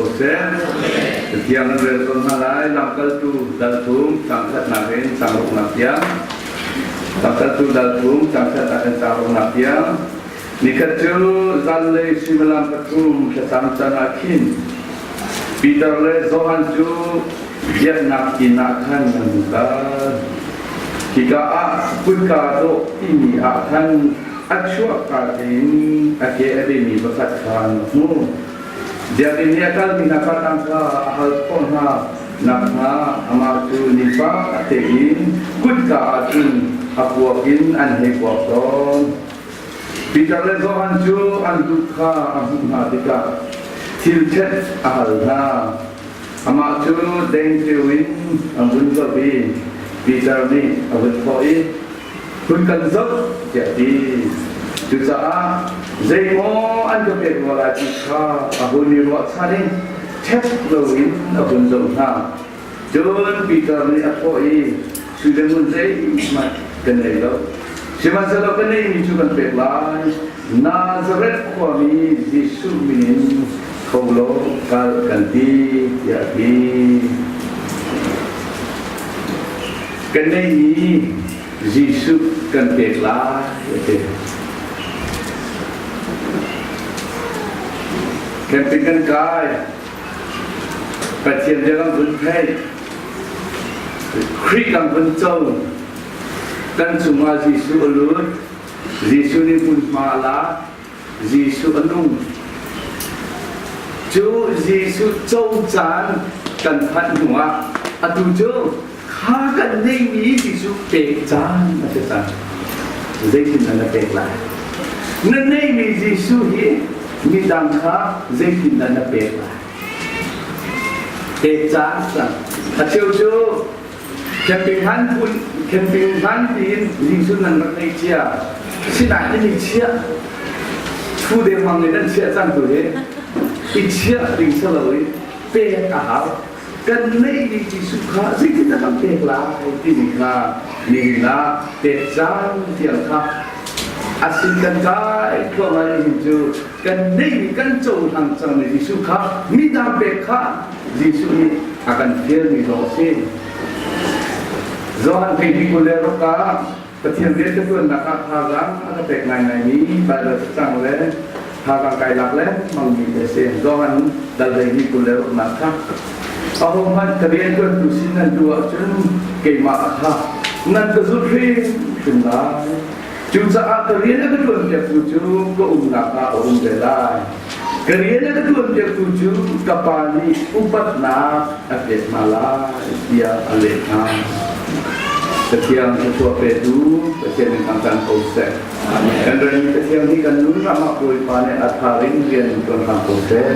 ko seh. Cathiang kan rel tawn hna lai. Lamkaltu dal thum cang khatnak in cang ruknak tiang. Lamkaltu dal thum cang khatnak in cang ruknak tiang. Nikhat cu zanlei suimilam pathum thlacam can ah khin Peter le Johan cu biaknak inn ah khan an kal. Hika ah kutka dawh timi ah khan a chuahka tein a ke a beimi pakhat kha an hmuh. Biakinn i a kalmi hna kha tangka a hal khawh hna nakhnga amah cu nifa tein kutka ah cun a kuak in an hei kuak tawn. Peter le Johan cu an dut kha a hmuh hna tikah thil ṭhet a hal hna. Amah cu dengteo in an vun zoh i Peter nih a vun thawh i, Hun kan zoh, tiah a ti. Cucaah zeimaw an ka pek rua lai ti kha a hun i ruahchan i ṭhek loin a vun zoh hna. Cun Peter nih a thawh i, Sui le ngun zeihmanh kan ngei lo. Sihmanhsehlaw ka neihmi cu kan pek lai. Nazareth khuami Jesuh min in tho law kal kan ti, tiah a ti. Kan neihmi Jesuh kan pek lai, a ti. Camping kan kai. Pathian bia kan vun theih. Khrih kan vun co. Kan chungah Jesuh a lut. Jesuh nih hmunhma a lak. Jesuh a nung. Cu Jesuh co caan kan phanh hnuah atu cu kha kan neihmi Jesuh pek caan a si cang. Zeitin na pek lai? Na neihmi Jesuh hi midang kha zeitindah na pek lai? Pek caan cang. A cheu cu camping hlan camping hlan tiin Jesuh nan rak nei cia. Sinain in i chiah thu dengmang in nan chiah cang tu hi i chiah ding si lo i pek a hau. Kan neihmi Jesuh kha zeitindah kan pek lai timi kha nihin ah pek caan tiang kha a sin kan kai thluahmah ni hin cu kan neihmi kan cohlang cangmi Jesuh kha midang pek kha Jesuh nih a kan fialmi zong a si. Johan thei 26 ah Pathian rian ka ṭuannak ah thazaang a ka pek ngaingaimi Baibal cacang le thazaang kai lak lengmangmi a si. Johan dal hleihnih 26 kha ahohmanh ka rianṭuantu sin nan duh ahcun keimah kha nan ka zulh hrimhrim lai. Cucaah ka rian a ka ṭuanpiaktu cu ka umnak ah a um ve lai. Ka rian a ka ṭuanpiaktu cu ka Pa nih upatnak a pek hna lai tiah a leh hna. Pathian thluachuah petu Pathian in thangṭhat ko seh. Kan ram Pathian nih kan nun ram ah Bawipa nih a thar in rian ṭuan hram ko seh.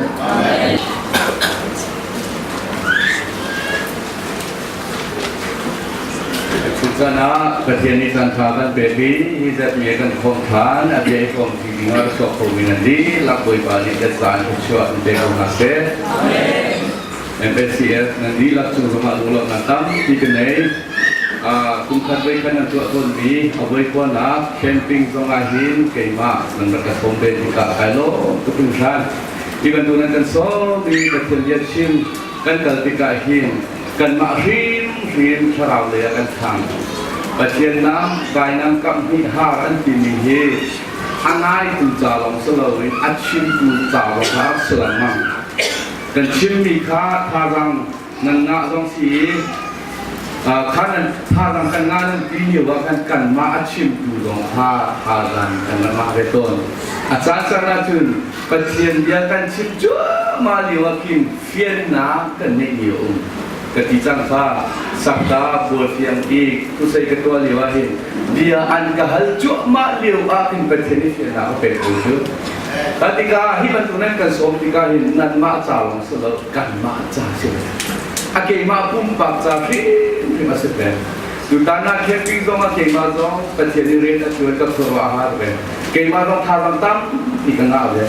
Tuchan ah Pathian nih caan ṭha kan pek i hi zat mi kan khawm ṭhan a bia i khawm ti ding ah chuak khomi nan dihlak Bawipa nih kan caan thluachuah in pe ko hna seh. MSCF nan dihlak cung zongah lunglawmhnak tampi ka nei. Kum khat voi khat nan tuah tawnmi a voikhuanak camping zongah hin keimah nan rak ka sawm ve tikah kai lawm tuk hringhran. Hi bantuk nan kan sawm i Pathian bia chim kan kal tikah hin kanmah hrimhrim thlarau lei ah kan thang. Pathian nam vainam kam hnih har an timi hi a ngaitu ca lawng si loin a chimtu ca lawng kha si lengmang. Kan chimmi kha thazaang nan ngah zong si i kha nan thazaang kan ngah nan ti lio ah khan kanmah a chimtu zong kha thazaang kan rak ngah ve tawn. A caan caan ahcun Pathian bia kan chim cuahmah lio ah khin fiannak kan ngeih mi a um. Ka ti cang kha sakta bualfiang i thusei ka tuah lio ah hin bia an ka hal cuahmah lio ah khin Pathian i fiannak a pek ko cu. Ka tikah hi bantuk nan kan sawm tikah hin nanmah ca lawng si lo kanmah ca si lo. A keimah pumpak ca hrimhrim a si peng. Tutan ah camping zong ah keimah zong Pathian nih rian a ṭuan ka khuaruah a har ve. Keimah zong thazaang tampi ka ngah ve.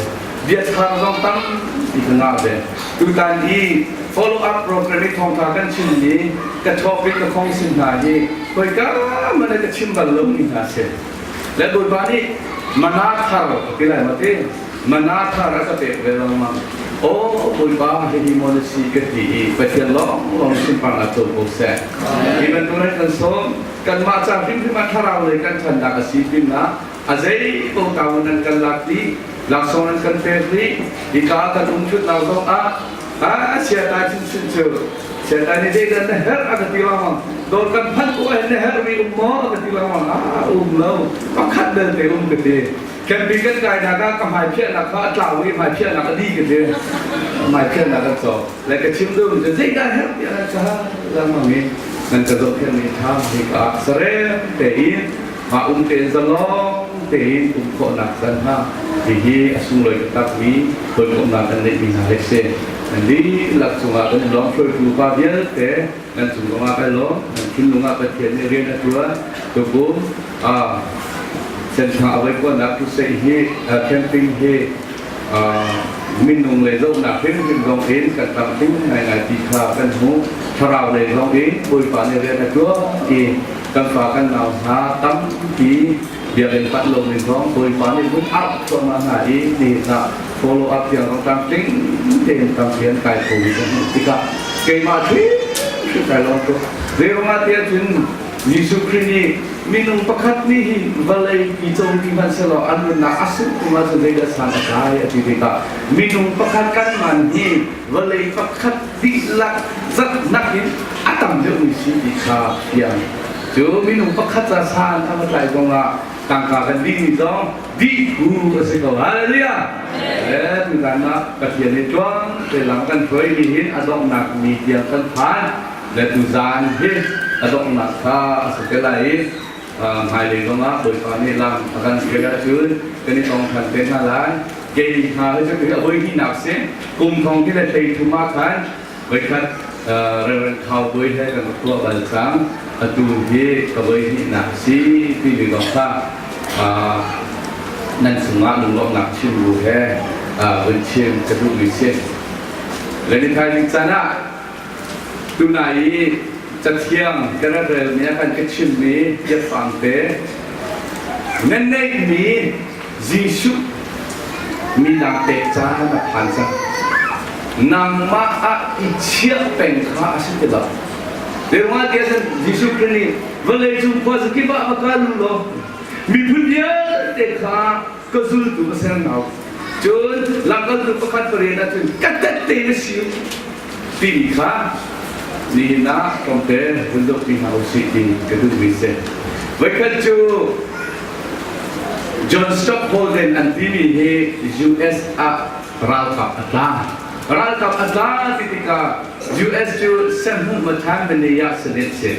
Bia thar zong tampi ka ngah ve. Tutan i follow up program i thawngṭha kan chimmi ka topic ka khong sin hna hi khoika man ka chim bal lomi hna si. Le Bawipa nih mana thar ti lai ma ti. Mana thar a ka pek ve lengmang. Aw Bawipa hihi maw na si ka ti i Pathian lawnglawng sunparnak co ko seh. Hi bantuk in kan sawm kanmah ca hrimhrim ah thlarau lei kan ṭhannak a si pinah a zei ko tawin nan kan lak dih laksawng nan kan pek rih hika kan um ṭhutnak zong ah a siatai chinchin cu siatai nih zeidah na herh a ka ti lengmang dawr kan phanh ko ahhin na herhmi um maw a ka ti lengmang ah um lo pakhat belte um ka ti Camping kan kainak ah ka hmaiphiahnak kha a tlau i hmaiphiahnak a di ka ti. Hmaiphiahnak kan cawk. Le ka chim duhmi cu zeidah herh tiah nan ka hal lengmang i nan ka zohkhenhmi ṭha hika ah sarem tein mah um tein zalong tein um khawhnak can hna hihi a sunglawi taktakmi hawikomhnak kan neihmi hna hi a si. Nan dihlak cungah kan i lawm hruaitu pa vialte nan cung zongah kai lawm nan thinlung ah Pathian nih rian a ṭuan tukum Senthang a voikuatnak crusade hi camping hi minung lei zohnak hrimhrim zong in kan tam hring ngaingai ti kha kan hmuh. Thlarau lei zong in Bawipa nih rian a ṭuan i kan fa kan nau hna tampi biakinn panh lomi zong Bawipa nih vun auh thluahmah hna i nihin ah follow up tiang zong tlamtling tein tampi an kai khomi kan hmuh tikah keimah hrimhrim kai lawm tuk. Zeiruangah tiah cun Jesuh Khrih nih minung pakhat nih hin vawlei pi cawmpi hmanh sehlaw an nunnak a sungh kum ahcun zeidah san a tlai a ti tikah minung pakhat kan man hi vawlei pakhat dihlak zatnak in a tam deuhmi si ti kha fiang. Cu minung pakhat ca san a va tlai zongah tangka kan dihmi zong dih phu a si ko. Hallelujah! Eh, tutan ah Pathian nih tluang te lam kan hruaimi hin a donghnak ni tiang kan phan. Le tuzaan hi a donghnak kha a si te lai i hmailei zongah Bawipa nih lam a kan hruai ahcun kan i tong ṭhan te hna lai. Kei hna hi cu a voi hnihnak si. Kum thong ti le hlei thum ah khan voikhat Reverend Thau Bawi he kan rak tuah bal cang. Atu hi ka voi hnihnak si timi zong kha nan chungah lunglawmhnak chim bu he vun chim ka duhmi si. Le nithaizing caan ah Tunai i Cathiang ka rak relmi ah khan ka chimmi biafang te na neihmi Jesuh midang pek caan a phan cang. Nangmah ah i chiah peng kha a si ti lo. Zeiruangah tiah cun Jesuh Khrih nih vawlei cung khuazakip ah va kal u law miphun vialte kha ka zultu ka ser hna u. Cun lamkaltu pakhat pariat ahcun ka tette na si u timi kha nihin ah tlawmte vun zohpi hna usih ti ka duhmi si. Voikhat cu John Stockholden an timi hi US ah ralkap a tla. Ralkap a tla ti tikah US cu Semhu Mathan Manaya Senate si.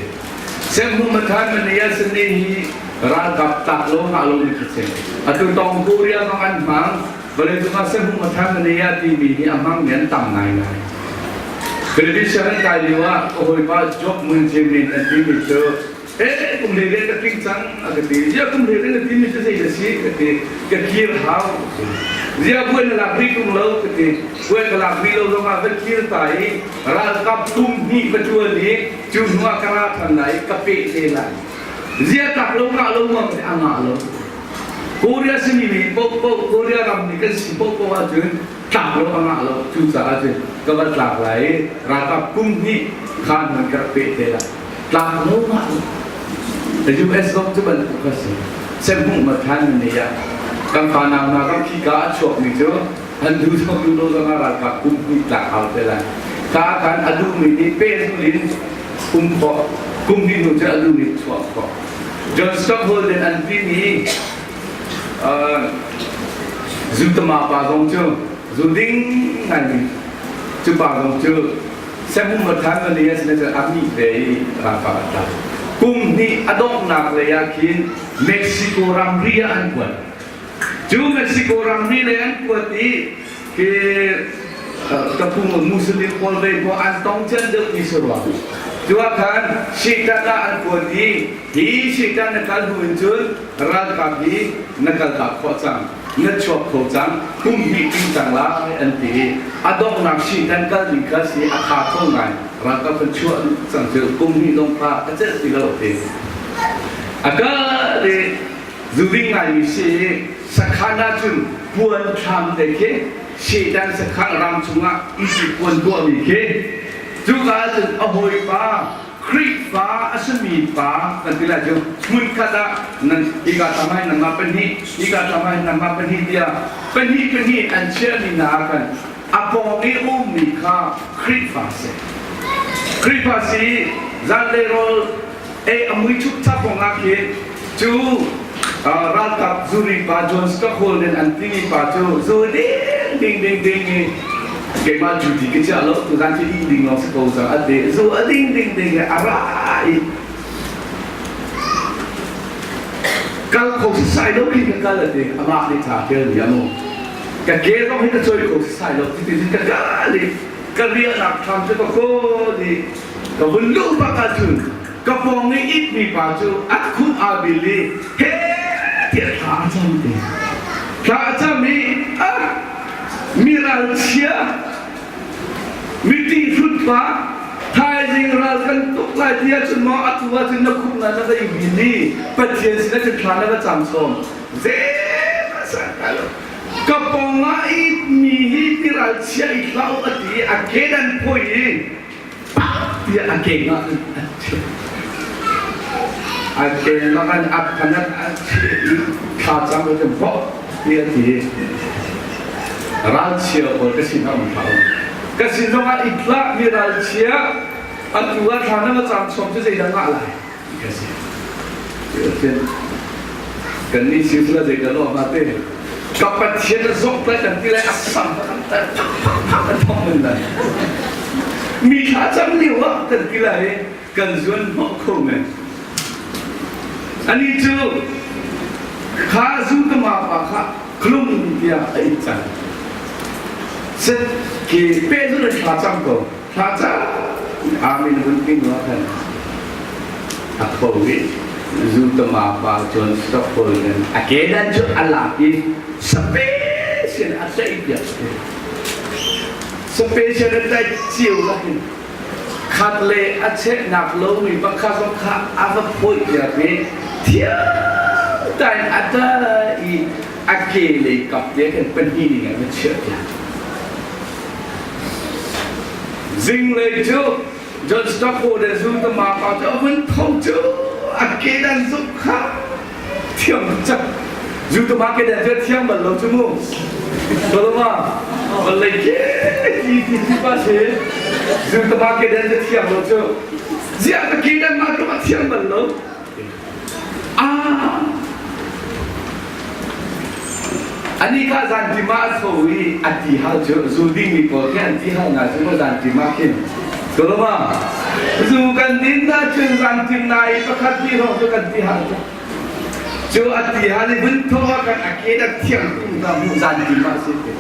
Semhu Mathan Manaya Senate hi ralkap tlak lo ngah lo mi si. Atu tong Korea zong an hmang. Vawleicung ah Semhu Mathan Manaya timi hi a hmang mi an tam ngaingai. Television an kai lio ah ka hawipa Job Mun Jimin an timi cu eh kum le le ka tling cang a ka ti. Zia kum le le na timi cu zei na si ka ti. Ka kir hau. Zia buai na lak rih tung lo ka ti. Buai ka lak rih lo zong ah va kir ta i ralkap kum hnih va ṭuan i cu hnu ah ka ra ṭhan lai i ka peh te lai. Zia tak lo ngah lo ma ka ti a ngah lo. Korea simi mi paohpaoh Korea ram nih kan si paohpaoh ahcun tlak lo a ngah lo cucaah cun ka va tlak lai i ralkap kum hnih khan man ka rak peh te lai tlak lo ngah lo US zong cu bantuk kha si semhmuh mathan na nei ah kan fa nau hna ram khika a chuakmi cu an du zong du lo zong ah ralkap kum hnih tlak hau te lai ka kan a duhmi nih pehzul in um khawh kum hnih hnu cu a duh nih chuah khawh John Stockholden an timi Zutama pa zong cu zu ding ngaimi cu pa zong cu Semhum Mathan Malias ne cu a mih ve i ralkap a tla. Kum hnih a donghnak lei ah khin Mexico ramri ah an kuat. Cu Mexico ramri lei an kuat i khi ka pu Muslim pawl ve khua an tong cian deuh mi si rua. Cu ah khan Satan ah an kuat i hi Satan na kal hnu in cun ralkap hi na kaltak khawh cang na chuak kho cang kum hnih ting cang lai an ti i a donghnak Satan kal ding kha si a tha kho ngai ralkap kan chuah cang cu kum hnih dong kha a celh ti lo ti a kal i zu ding ngaimi si i sakhan ah cun. Puan thlam te khi Satan sakhan ram chungah isi puan tuahmi khi cuka ahcun a hawipa Khrihfa a simi pa kan ti lai cu hmunkhat ah nan hika tam ah nangmah pahnih hika tam ah nangmah pahnih tiah pahnih pahnih an chiahmi hna ah khan a pawng i ummi kha Khrihfa si. Khrihfa si zanlei rawl ei a mui chukchap kong ah khin cu ralkap zuri pa John Stockholm in an timi pa cu zu ding ding ding ding i keimah duty ka chiah lo tuzan cu ih ding lawng si ko cang a ti zu a ding ding ding i a ra i kal kho sisai lo khi ka kal a ti amah nih ca kel mi amu ka ke zong hi ka choi kho sisai lo ti ti ka kal i ka riahnak thlam cu ka kawl i ka vun luh bak ahcun ka pawng i itmi pa cu a khum aa bil i he tiah thla a cam te thla a cam i ah mi ralchia mi ṭihhrut pa thaizing ral kan tuk lai ti ahcun maw atu ahcun na khum na na vai bin i Pathian sinah cun thla na va cam sawm zeihmanh san kai lo ka pawng ah itmi hi ti ralchia i hlah u a ti i a kedan phui i tiah a ke ah cun a chim. A ke makan a phanat a chih i thla cam a cun bok ti a ti. Ralchia pawl ka sin ah um hlah u. Ka sin zongah i tlah mi ralchia atu ah thla na va cam chom cu zeidah ngah lai ti ka si. Kan nih silsila zei dah lawm te ka Pathian a zawk lai kan ti lai a sam kan tar phak phak phak kan thong men lai mi thla cam lio ah kan ti lai kan zuan hnawh kho men ani cu kha zu ka ma pa kha klung tiah a it cang set ke pe zu le thla cam ko thla cam amen vun pin wa khan a tho i zutama pa cun stockholm in a kedan cu a lak i special a tlaih piak special a tlaih cio lakin khat le a chehnak lomi pakhat zong kha a va phawih piak i thiam tain a ta i a ke lei kap te kan pahnih ning ah va chiah piak zinglei cu John Stockholm le Zutama pa cu a vun tho cu a kedan zuk kha thiam cak Zutama kedan cu thiam bal lo cu mu Soloma vallei ke ti ti ti pa si Zutama kedan cu thiam lo cu ziah ka kedan ma tu a thiam bal lo ah Ani kha zanṭim ah a tho i a ti hal cu zu dingmi pawl khi an ti hal hna cu maw zanṭim ah khin Tulama zu kan din na cun zanṭim na i pakhat hnih hrawng cu kan ti hal cu cu a ti hal i vun tho ah kan a ke dak thiang tung ta hmuh zanṭim ah si ti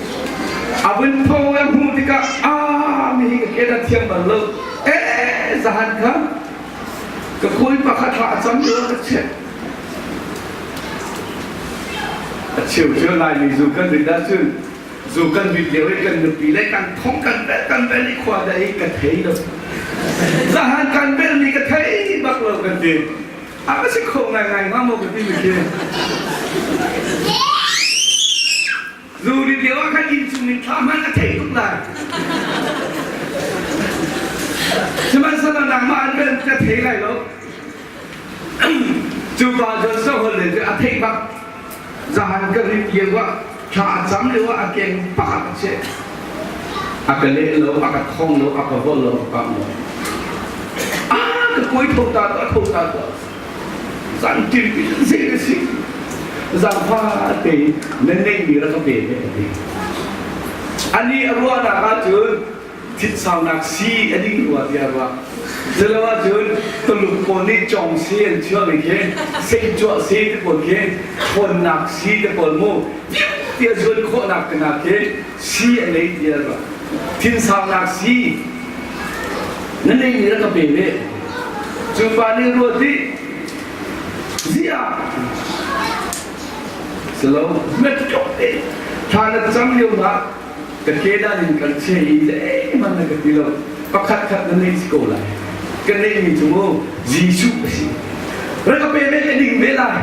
a vun tho a hmuh tikah a mi hi ka ke dak thiang bal lo eh zahan kha ka khawi pakhat hla a cam lo ka check A cheu cu Laimi zu kan rit ahcun zu kan rit lio i kan nupi le kan thong kan bel kan bel i khua da i ka thei lo. Zahan kan bel mi ka thei bak lo kan ti. A ka si kho ngaingai hnga maw ka ti mi khi. Zu rit lio ah khan inn chung in thla hmanh a thei tuk lai. Sihmanhsehlaw nangmah an bel ka thei lai lo. Cu pa cu sahol le cu a theih bak. Zahan ka rit lio ah thla a cam lio ah a keng pakhat a cheh. A ka leh lo, a ka thong lo, a ka vol lo, a ka pam lo. Ah, ka kuai tho ta tuah, tho ta tuah. Zan ṭin pi zei na si. Zangfa te na neihmi rak ka pe ve ka ti. Ani a ruahnak ahcun thitsaunak sii a ding rua tiah ruah. Culo ahcun Tuluk pawl nih cawng sii an chuahmi khi seicuah sii te pawl khi ṭhawnnak sii te pawl mu tiah zuan khawhnak te hna khi sii a nei tiah ruah. Thinsaunak sii na neimi rak ka pe ve. Cu pa nih ruat i ziah Silo met tuk te thla na cam lio ah ka kedan in kan che i zeihmanh na ka ti lo pakhat khat na nei si ko lai ka neihmi cu mu Jesuh a si rak ka pe ve ka ding ve lai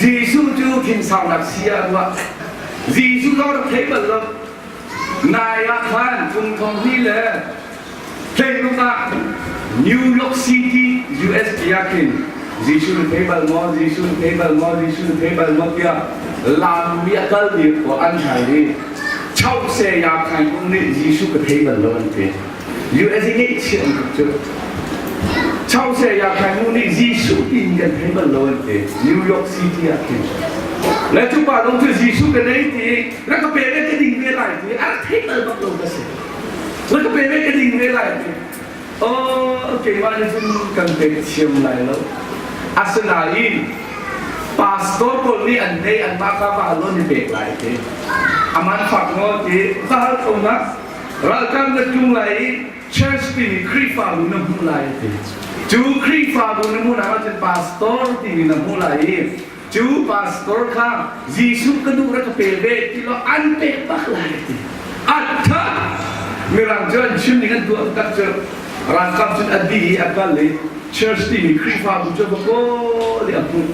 Jesuh cu thinsaunak si ah ruah. Jesuh zong rak thei bal lo. Nai ah khan kum thong hnih le hleiruk ah New York City, US ah khin Jesuh na thei bal maw? Jesuh na thei bal maw? Jesuh na thei bal maw? tiah lam i a kalmi khua an hal i chau se ya khain kung nih Jesuh ka thei bal lo an ti. US i ngeihchiah an tuk cu. Chau se ya khain kung nih Jesuh tiin kan thei bal lo an ti. New York City ah khin. Le cu pa dong cu Jesuh ka nei ti rak ka pe ve ka ding ve lai ti a rak thei bal bak lo ka si. Rak ka pe ve ka ding ve lai ti. Oh, keimah nih cun kan pek thiam lai lo. Asinain pastor pawl nih an nei anmah kha va hal ni pek lai ti. Aman fak maw ti va hal ko na. Ralkap na tlung lai i church timi Khrihfabu na hmuh lai ti. Cu Khrihfabu na hmuh nak ahcun pastor timi na hmuh lai i cu pastor kha Jesuh ka duh rak ka pe ve ti law an pek bak lai ti. Attha! Mirang cu an chim ning an tuah tak cu ralkap cun a dih i a kal i church timi Khrihfabu cu va kawl i a hmuh.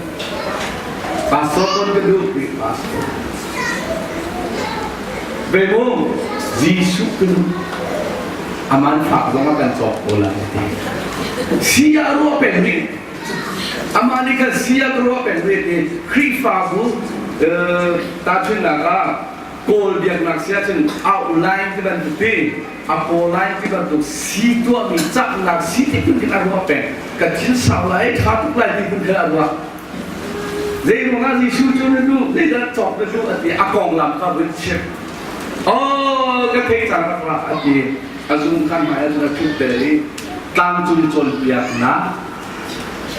Pastor ton ka duh ti pastor. Ve mu Jesuh ka duh. Aman fak zong a kan cawk ko lai ti. Si ah ruah peng rih. Amah nih khan sia ka ruah peng ve ti Khrihfabu tahchunhnak ah Kawl biaknak si ahcun outline ti bantuk ti apoline ti bantuk si tuahmi caknak si ti phun khin a ruah peng ka thil sau lai tha tuk lai ti phun khin a ruah zei ruangah Jesuh cu na duh zeidah cawk na duh a ti a konglam kha vun chim oh ka thei cang rak ra a ti a zung khan hmai ah cun a ṭhut ter i tlangcung cawnpiaknak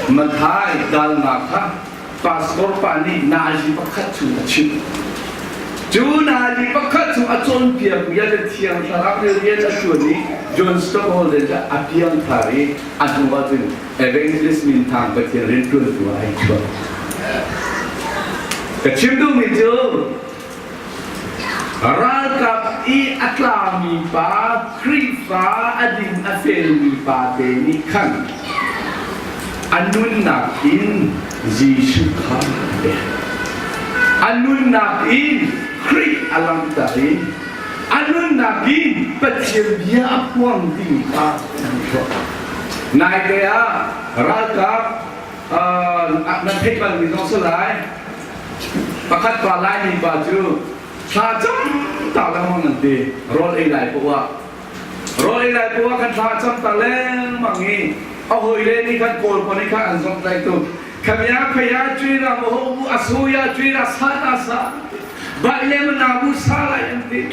Mathai dalnak kha pastor pa nih nazi pakhat chung a chimh. Cu nazi pakhat chung a cawnpiakmi ah cun Thiang Thlarau nih rian a ṭuan i John Stockholder cu a piangthar i a hnu ah cun evangelist minthang Pathian rianṭuantu ah ai chuah. Ka chim duhmi cu Ralkap i a tlami pa Khrihfa a ding a felmi pa te nih khan a nunnak in Jesuh kha a pek. A nunnak in Khrih a langhter i a nunnak in Pathian bia a phuang timi kha an tuah. Naite ah ralkap nan theih balmi zong si lai. Pakhat pa Laimi pa cu thla cam ta lengmang an ti rawl ei lai poah ah rawl ei lai poah kan thla cam ta lengmang i a hawile nih khan kawl pa nih khan an zong tlai tuk khamya khaya cui ra mo bu asuya cui ra sa ta sa bai le mana bu sa lai an ti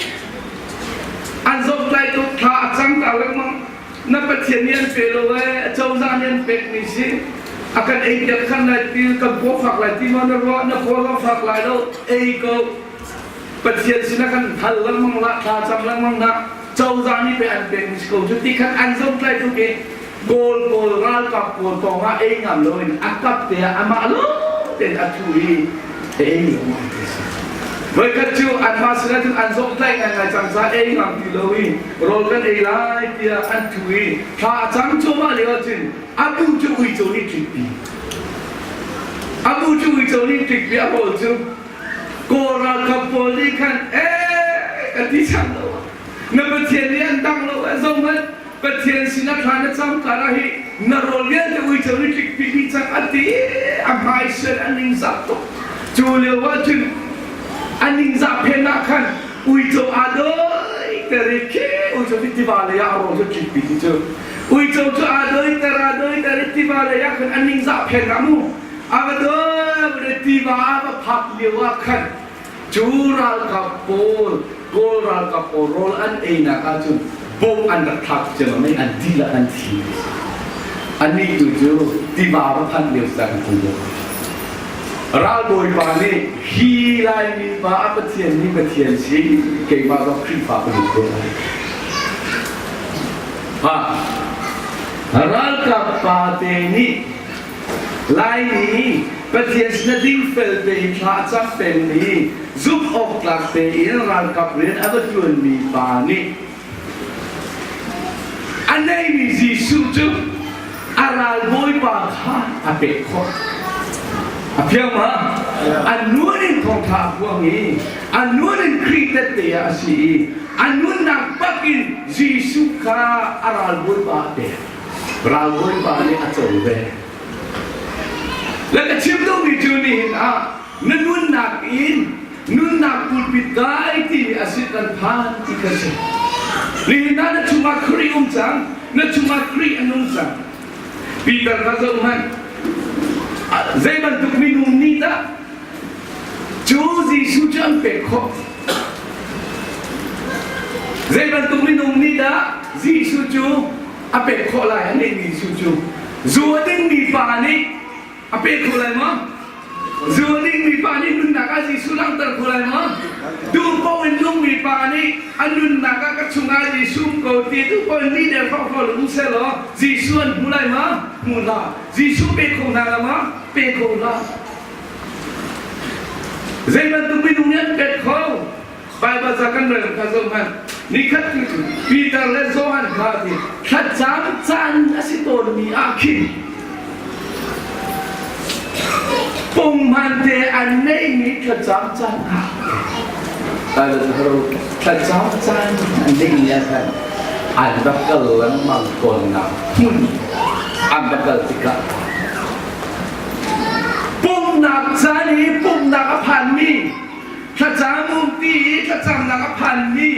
an zong tlai tuk thla a cam ta lengmang Na Pathian nih an pe lo ee, cozah nih an pekmi si. A kan ei piak khan lai ti, kan paw fak lai ti maw na ruah, na paw zong fak lai lo, ei ko. Pathian sinah kan hal lengmang la, thla cam lengmang na, cozah nih pe an pekmi si ko cu ti khan an zomtlai tuk i Kawl pawl ralkap pawl kong ah ei ngam loin a kap te ah amah lawng tein a thu i ei lo ngai ti si. Voikhat cu anmah sinah cun an zawmtlaih ngaingai cang caah ei ngam ti lo i rawl kan ei lai tiah an thu i thla a cam cuahmah lio ahcun a bu cu uico nih ṭikpi a bu cu uico nih ṭikpi a rawl cu Kawl ralkap pawl nih khan ee ka ti cang lo na Pathian nih an dang lo eh zohhmanh Pathian sinah thla na cam kar ah hi na rawl vialte uico nih tlikpi dih cang a ti a hmaisen a ningzah tuk cu lio ah cun a ningzah phen ah khan uico aa doi ter i khi uico hi tiva lei ah a rawl cu tlikpi ti cu uico cu aa doi ter aa doi ter i tiva lei ah khan a ningzah phen ah mu a va doi tiva a va phak lio ah khan Cu ralkap pawl Kawl ralkap pawl rawl an einak ahcun bom an rak thlak ciammam i an dihlak an thi. Anih tu cu tiva va phanh lio si kan phung deuh. Ralbawi pa nih hi Laimi pa a Pathian hi Pathian si keimah zong Khrihfa ka lut ko lai. Ha ralkap pa te nih Laimi Pathian sin a dingfel tein thla a cam pengmi zumh awktlak tein ralkap rian a va ṭuanmi pa nih a neimi Jesuh cu a ralbawipa kha a pek khawh. A fiang ma? A nun in thawngṭha a phuang i a nun in Khrih tette ah a si i a nunnak bak in Jesuh kha a ralbawipa a pek. Ralbawipa nih a co ve. Le ka chim duhmi cu nihin ah na nunnak in nunnak pulpit kai ti a si kan phan ti kha si. Nihin ah na chungah Khrih um cang, na chungah Khrih a nung cang. Peter kha zoh hmanh. Zei bantuk minung nih dah cu Jesuh cu an pek khawh? Zei bantuk minung nih dah Jesuh cu a pek khawh lai? An neihmi Jesuh cu zu a dingmi pa nih A pe kho lai maw? Zu a dingmi pa nih nunnak ah Jesuh langhter kho lai maw? Duh paoh in nungmi pa nih a nunnak ah ka chungah Jesuh um ko ti duh paoh in mi der hrawkhrol um sehlaw Jesuh an hmu lai maw? Hmu hlah. Jesuh pe kho hna la maw? Pe kho hlah. Zei bantuk minung nih an pek kho? Baibal ca kan rel kha zoh hmanh. Nikhat Peter le Johan kha ti thlacam caan a si tawnmi ah khin punghman te an neihmi thlacam caan ah thlacam caan an neihmi ah khan an rak kal lengmang tawnnak hmun an rak kal tikah pumhnak caan i pumhnak a phanmi Thlacam umpi i thlacamnak a phanmi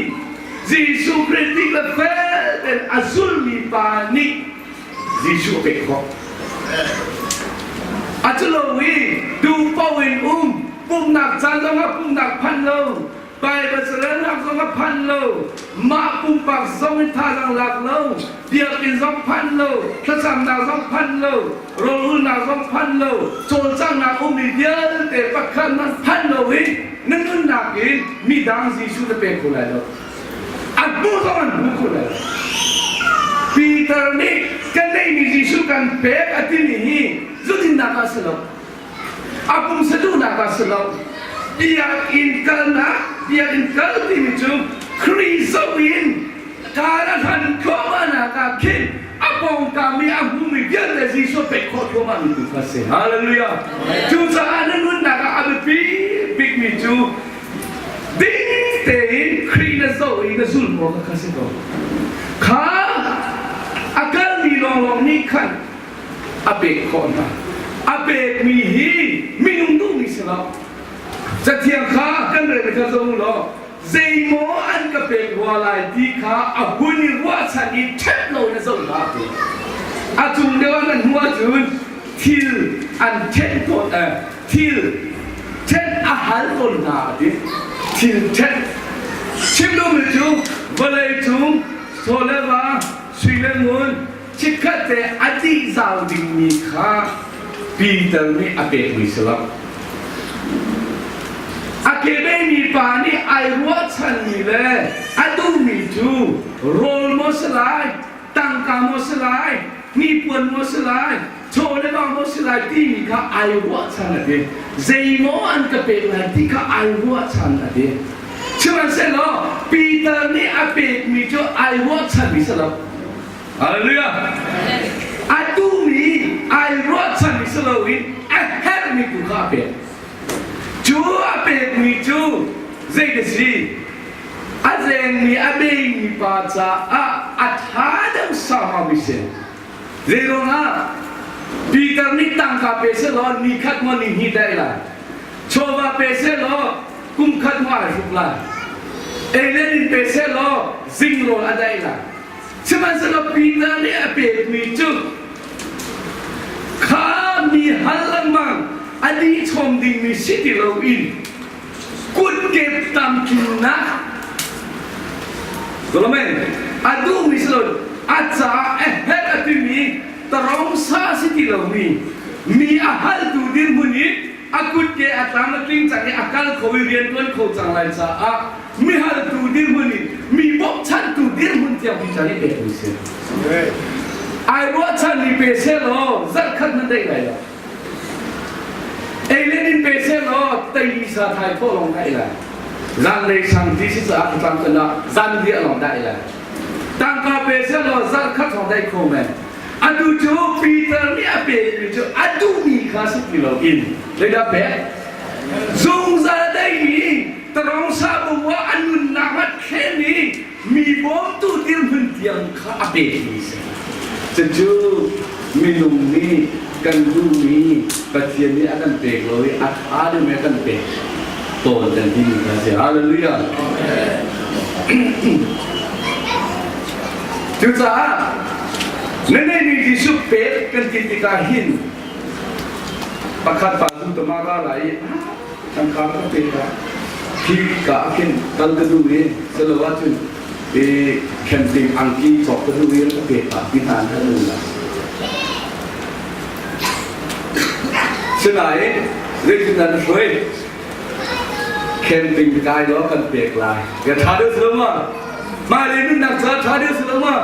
Jesuh Khrih dik le fel tein a zulmi pa nih Jesuh a pek khawh. A culo i duh paoh in um, pumhnak caan zongah pumhnak phan lo, Baibal carelnak zong a phan lo, mah pumpak zong in thazaang lak lo, biakinn zong phan lo, thlacamnak zong phan lo, rawlulnak zong phan lo, cawlcanghnak ummi vialte pakhat hmanh phan lo i na nunnak in midang Jesuh na pe kho lai lo. A hmu zong an hmu kho lai lo. Peter nih kan neihmi Jesuh kan pek a timi hi zudinnak ah si lo. A pumsa duhnak ah si lo. Biakinn kalnak, biakinn kal timi cu Khrih zoh in kar a hlan thluahmahnak ah khin a pawngkam i a hmumi vialte Jesuh pek khawh thluahmahmi tu kha si. Hallelujah. Cucaah na nunnak ah a biapi bikmi cu ding tein Khrih na zoh i na zul maw kha si ko. Kha a kalmi lawnglawng nih khan a pek khawh hna. A pekmi hi minung duhmi si lo. Cathiang kha kan rel kha zoh law zeimaw an ka pek rua lai ti kha a hun i ruahchan i ṭhep lo na zoh hna ti. A cung deuh ah nan hmuh ahcun thil an ṭhenh tawn thil ṭhenh a hal tawn hna a ti. Thil ṭhenh. Chim duhmi cu vawlei cung chaw le va, sui le ngun, chikkhat te a dih zau dingmi kha Peter nih a pekmi si lo. A kebemi pa nih ai ruahchanmi le a duhmi cu rawl maw si lai, tangka maw si lai, hnipuan maw si lai, chaw le va maw si lai timi kha ai ruahchan a ti. Zeimaw an ka pek lai ti kha ai ruahchan a ti. Sihmanhsehlaw Peter nih a pekmi cu ai ruahchanmi si lo. Hallelujah. A duhmi ai ruahchanmi si loin a herhmi tu kha a pek. Cu a pekmi cu zei ka si? A zengmi a beimi pa caah a ṭha deuh saumami si. Zeiruangah Peter nih tangka pe sehlaw ni khat maw ni hnih dah lai. Chawva pe sehlaw kum khat maw ai hruk lai. Ei le din pe sehlaw zingrawl a daih lai. Sihmanhsehlaw Peter nih a pekmi cu kha mi hal lengmang a dih chom dingmi si ti loin kutkep tamtlinnak Solomon a duhmi si lo a caah a herh a timi tarong sa si ti lomi mi a haltu dirhmun in a kutke a tlam a tling cang i a kal kho i rian tuan kho cang lai caah mi haltu dirhmun in mi bawmchantu dirhmun tiang Peter nih pekmi si. Ai ruahchan mi pe seh law zarhkhat nan daih lai lo. Ei le din pe seh law tei sa thai khawh lawng daih lai. Zanlei sang ti si caah tlang kan ah zan riah lawng daih lai. Tangka pe seh law zarhkhat lawng daih kho men. Atu cu Peter nih a pekmi cu a duhmi kha si ti loin zeidah pek? Zungzal a deimi tarong sahbu ah a nunnak a thlen i mi bawmtu dirhmun tiang kha a pekmi si. Cucu minung nih kan duhmi Pathian nih a kan pek lo i a ṭha deuhmi a kan pek tawn kan timi kha a si. Hallelujah. Cucaah na neihmi Jesuh pek kan ti tikah hin pakhat pa zu tama ra lai i tangka ka pe ka hi ka khin kal ka duh i silo ahcun i camping angki cawk ka duh i ka pe ka ti hna an hal la. Sinain zeitin nan hruai? Camping kai law kan pek lai. Ya tha deuh si lo ma? Mah le nunnak ca tha deuh si lo ma?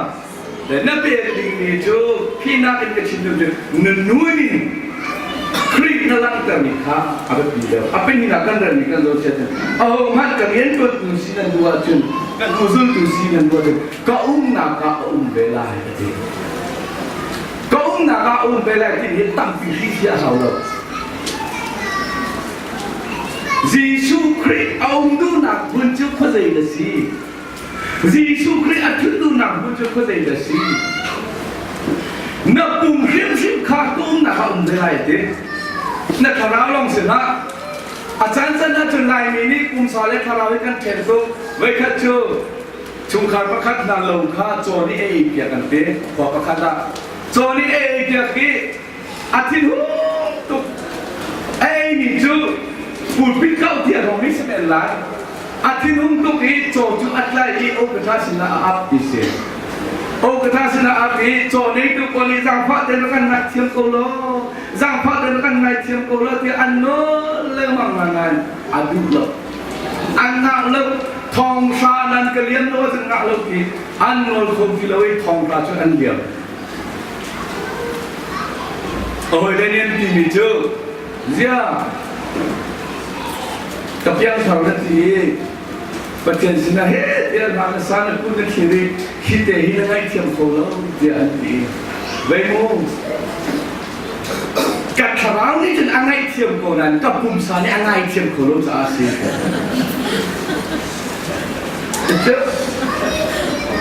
Le na pek dingmi cu khi nakin ka chim deuh cu na nun in Khrih na langhtermi kha a biapi deuh. A pahnih kan relmi kan zoh chiat aho hmanh ka rian tuantu si nan duh ahcun ka hnuzultu si nan duh ahcun ka umnak ah a um ve lai a ti. Ka umnak ah a um ve lai ti hi tampi hri si a hau lo. Jesuh Khrih a um duhnak hmun cu khuazei na si? Jesuh Khrih a ṭhut duhnak hmun cu khuazei na si? Na pum hrimhrim kha ka umnak ah um ve lai ti. Na thlarau lawng si hlah. A caan can ahcun Laimi nih pumsa le thlarau hi kan ṭhen tuk. Voikhat cu chungkhar pakhat hna lo kha caw nih a ei piak an ti. Khua pakhat ah caw nih a ei piak i a thinhung tuk a eimi cu pulpit kau tiah zong nih si men lai a thinhung tuk i caw cu a tlai i okatha sinah a ap ti si okatha sinah a ap i caw neitu pawl nih zaangfah tein rak kan ngaihthiam ko law zaangfah tein rak kan ngaithiam ko law tiah an nawl lengmang nain a duh lo an ngah lo thonghra nan ka liam lo ahcun ngah lo ti an nawl kho ti lo i thonghra cu an liam A hawile nih an timi cu zia ka piangthar na ti i Pathian sinah he tiah hna na sa na kun na thlir i hi te hi na ngaihthiam kho lo tiah an ti. Vei mu ka thlarau nih cun a ngaihthiam ko nain ka pumsa nih a ngaithiam kho lo caah a si.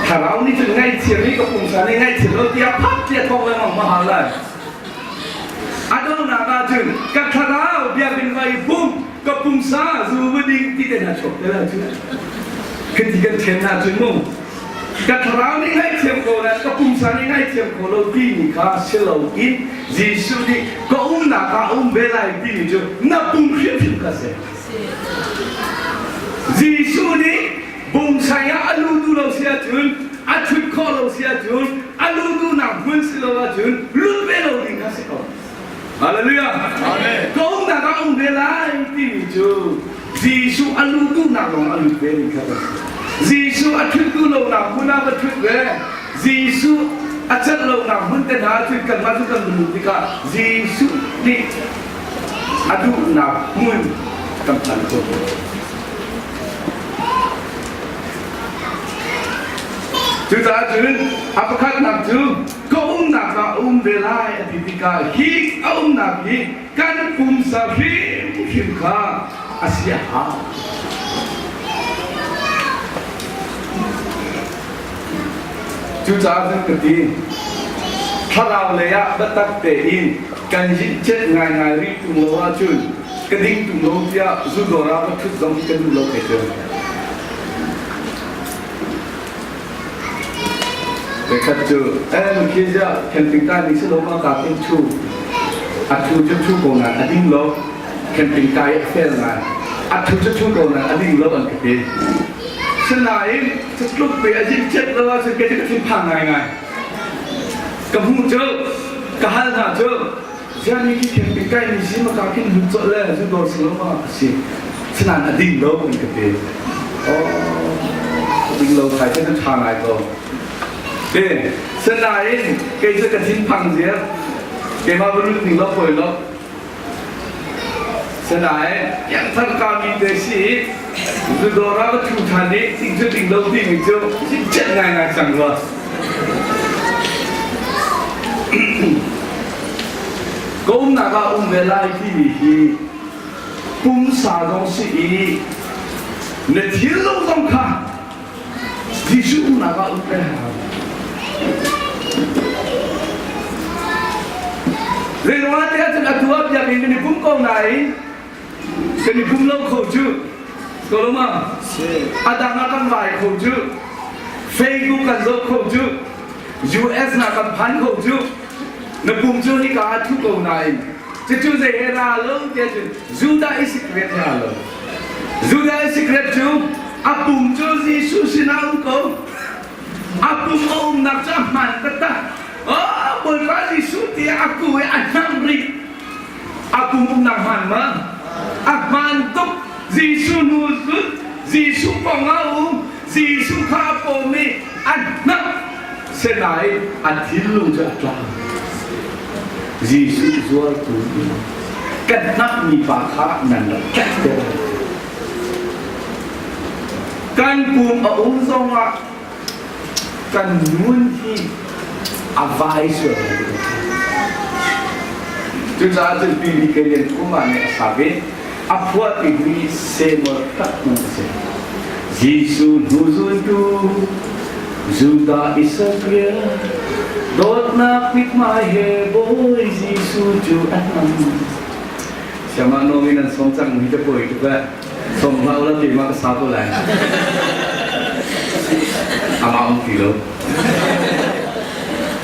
Thlarau nih cun ngaihthiam i ka pumsa nih ngaihthiam lo tiah phat tiah thawng lengmang ma hal lai. A donghnak ah cun ka thlarau biakinn va i pum ka pumsa zu va ding ti te hna chuak te lai cu. Kan ti kan then hna cun mu. Ka thlarau nih ngaihthiam ko na ka pumsa nih ngaihthiam ko lo timi kha si loin Jesuh nih ka umnak ah um ve lai timi cu na pum hrimhrim kha si. Jesuh nih bungsai ah a lu duh lo si ahcun a ṭhut khawh lo si ahcun a lu duhnak hmun si lo ahcun lut ve lo ding kha si ko. Hallelujah. Amen. Ka umnak ah um ve lai timi cu Jesuh a lu duhnak lawng a lut ve ding kha si. Jesuh a ṭhut duh lonak hmun ah va ṭhut ve. Jesuh a celh lonak hmun te hna ah cun kanmah cu kan lut tikah Jesuh nih a duhnak hmun kan phan kho. Cucaah cun a pakhatnak cu ka umnak ah a um ve lai a ti tikah hi a umnak hi kan pumsa hrimhrim kha a si a hau. Cucaah cun ka ti thlarau lei ah biatak tein kan yinhcet ngaingai rih ṭung lo ahcun ka ding ṭung lo tiah zu dawr ah va ṭhut zong hi ka duh lo kei cu. Voikhat cu eh khi ziah camping kai ning si lo ma ka khin ṭhu a ṭhu cu ṭhu ko nain a ding lo camping kai a fel ngai a ṭhu cu ṭhu ko nain a ding lo an ka ti. Sinain cu tluk pe a yinhcet lo ahcun kei cu ka thinphang ngaingai. Ka hmuh cu ka hal hna cu ziah ni khi camping kai ni si maka khin lut colh le zu dawr si lo ma a si. Sinain a ding lo an ka ti. Oh, a ding lo thai cu ṭha ngai ko. Te, sinain kei cu ka thinphang ziar. Keimah va lut ning lo poi lo. Sinain piangthar kami te si i zudawr ah va ṭhu ṭhan i ting cu ting lo timi cu chet ngaingai cang rua. umnak ah um ve lai timi hi pumsa zong si i na thinlung zong kha Jesuh umnak ah um ve hau. Zeiruangah tiah cun atu ah biakinn kan i pum ko nain kan i pum lo kho cu. Ko lo ma? A dang ah kan vai kho cu. Facebook kan zoh kho cu. US na kan phan kho cu. Na pum cu hika ah thu ko nain cucu zei he ra lo tiah cun Judah Iscariot he aa lo. Judah Iscariot cu a pum cu Jesuh sinah um ko. A pum a umnak cu a hmaan taktak. Oh, Bawipa Jesuh tiah a ku i a hnamh rih. A pum umnak hmaan ma? A hmaan tuk. Jesuh hnu zul, Jesuh kong ah um, Jesuh kha a pawm i a hnamh. Sinain a thinlung cu a tlau. Jesuh zuartu kan hnamhmi pa kha nan rak tlaihter. Kan pum a um zongah kan nun hi a vai sual Cucaah cun Pili Kalian Kuma nih a sa ve. A phuah timi Samuel takmu a si. Jesuh hnu zultu Judah Isakriot dawtnak mithmai he Bawi Jesuh cu a hnam. Siamah nawi nan som cang mi te poi tuk eh. Som hlah ula keimah ka sa ko lai. Amah um ti lo.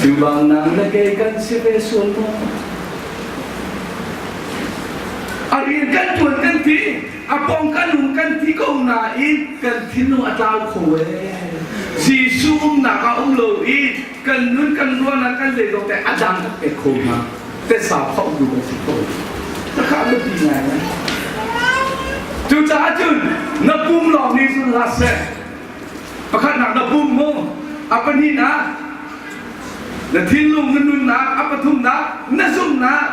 Cu bang nang le kei kan si ve sual maw? A rian kan tuan kan ti, a pong kan um kan ti ko nain kan thinlung a tlau kho ee. Jesuh umnak ah um lo i kan nun kan ruahnak kan zeizong te a dang kan pek kho hna. Tesa phauh du kan si kho. Takha biapi ngai ngai. Cucaah cun na pum lawng nih cun hlah seh. Pakhatnak na pum mu, a pahnihnak na thinlung na nunnak, a pathumnak na zumhnak.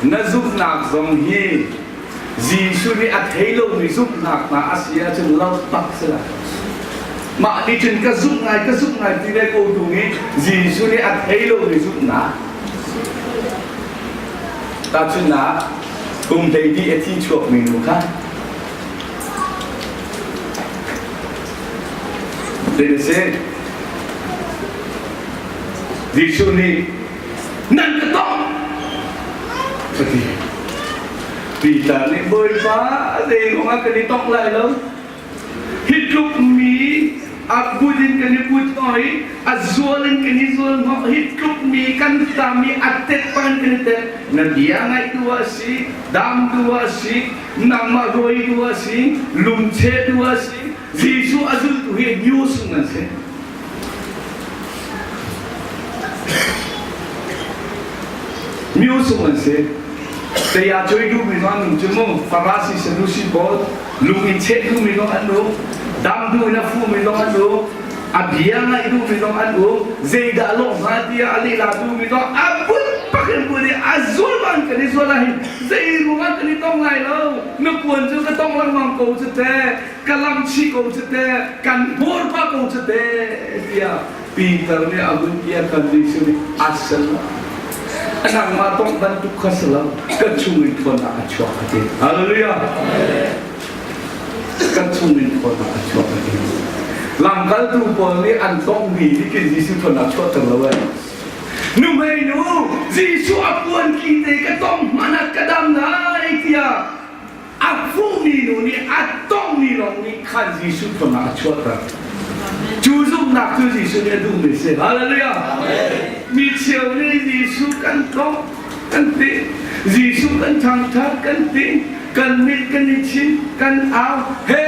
Na zumhnak zong hi Jesuh nih a thei lomi zumhnak hna a si ahcun lo tak si lai. Mah nih cun ka zumh ngai ka zumh ngai ti le ko tung i Jesuh nih a thei lomi zumhnak. Tahchunhnak, kum hleidi a thi chuakmi nu kha Zei a si? Jesuh nih nan ka tongh a ti. Peter nih Bawipa zei ruangah kan i tongh lai lo? Hi tluk mi a kut in kan i put hnawh i a zual in kan i zual hnawh hi tluk mi kan tam i a tet bang kan i tet na bia ngaih tu ah si dam tu ah si nangmah ruai tu ah si lungcheh tu ah si Jesuh a zultu hi news nan si. News an si. Taya choi du mi zong an cu mu Farasi Sadusi pawl lung in cheh du mi zong an um dam du in a fu mi zong an um a bia ngaih du mi zong an um zeidah lawh hnga tiah a lehla du mi zong a put pakin put i a zul bang kan i zual ahhin zei ruangah kan i tong lai lo na puan cu ka tong lengmang ko cu te ka lam chih ko cu te kan hmur pah ko cu te tiah Peter nih a vun ti a kan Jesuh nih a sal nangmah tong bantuk kha si lo ka chung in ṭhawnnak a chuak a ti hallelujah ka chung in ṭhawnnak a chuak a ti lamkaltu pawl nih an tongmi nih khin Jesuh ṭhawnnak chuahter lo ai nuhmei nu Jesuh a puan ki te ka tong hmanh ah ka dam lai tiah a hmuhmi nu nih a tongmi lawng nih khan Jesuh ṭhawnnak a chuahter. Cu zumhnak cu Jesuh nih a duhmi a si. Hallelujah! Mi cheu nih Jesuh kan tong kan ti, Jesuh kan thangṭhat kan ti, kan mit kan i chim, kan au, he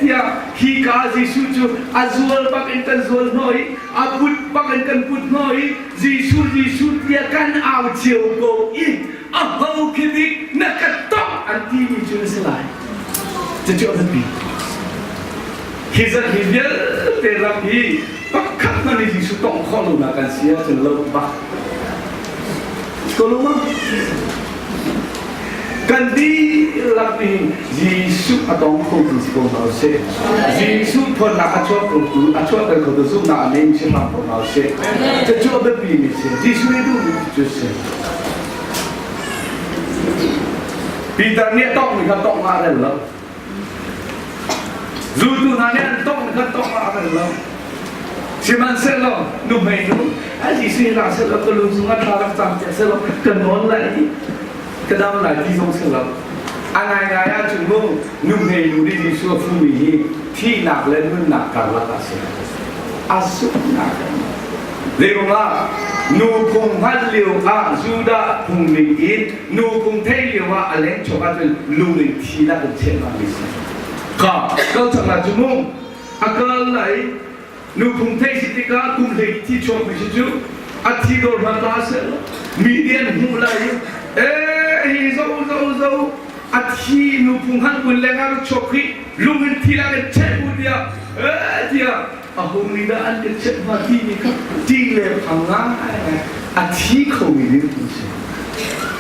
tiah hi ka Jesuh cu a zual bak in kan zual hnawh i a put bak in kan put hnawh i Jesuh Jesuh tiah kan au cio ko i aho khi nih na ka tongh an timi cu na si lai cucu a biapi hi zat hi vialte ram hi pakhat hmanh nih Jesuh tongh khawh lo nak kan si ahcun lo bak ko lo ma Kan dihlak nih Jesuh a tong khotu si ko hna usih. Jesuh ṭhawnnak a chuak khotu, a chuahter khotu zumhnak a neimi si hram ko hna usih. Cucu a biapimi si. Jesuh nih duhmi cu si. Peter nih a tonghmi kha tongh ah a rel lo. Zultu hna nih an tonghmi kha tongh ah a rel lo. Sihmanhsehlaw nuhmei nu a Jesuh hi la sehlaw ka lu cungah thla rak cam tiah sehlaw ka nawl lai i ka dam lai ti zong si lo. A ngaingai ahcun mu nuhmei nu nih Jesuh a fumi hi thihnak le nunnak karlak ah a si. A zumhnak Zeiruangah nu phung hngalh lio ah Judah phung ning in nu phung theih lio ah a leng chuak ahcun lung in thi nak in cheh mi si. Ka kal cang la cu mu a kal lai nu phung theih si tikah kum hlei thi chuak mi si cu a thi dor hna ta seh mi nih an hmuh lai i e hi zo zo zo a thi nu phung han kun leng ah chuak hi lung in thi lang in cheh bu tiah e tiah a hung nih dah an ka cheh hnga timi kha ti le phang ngai a thi khomi ding an si.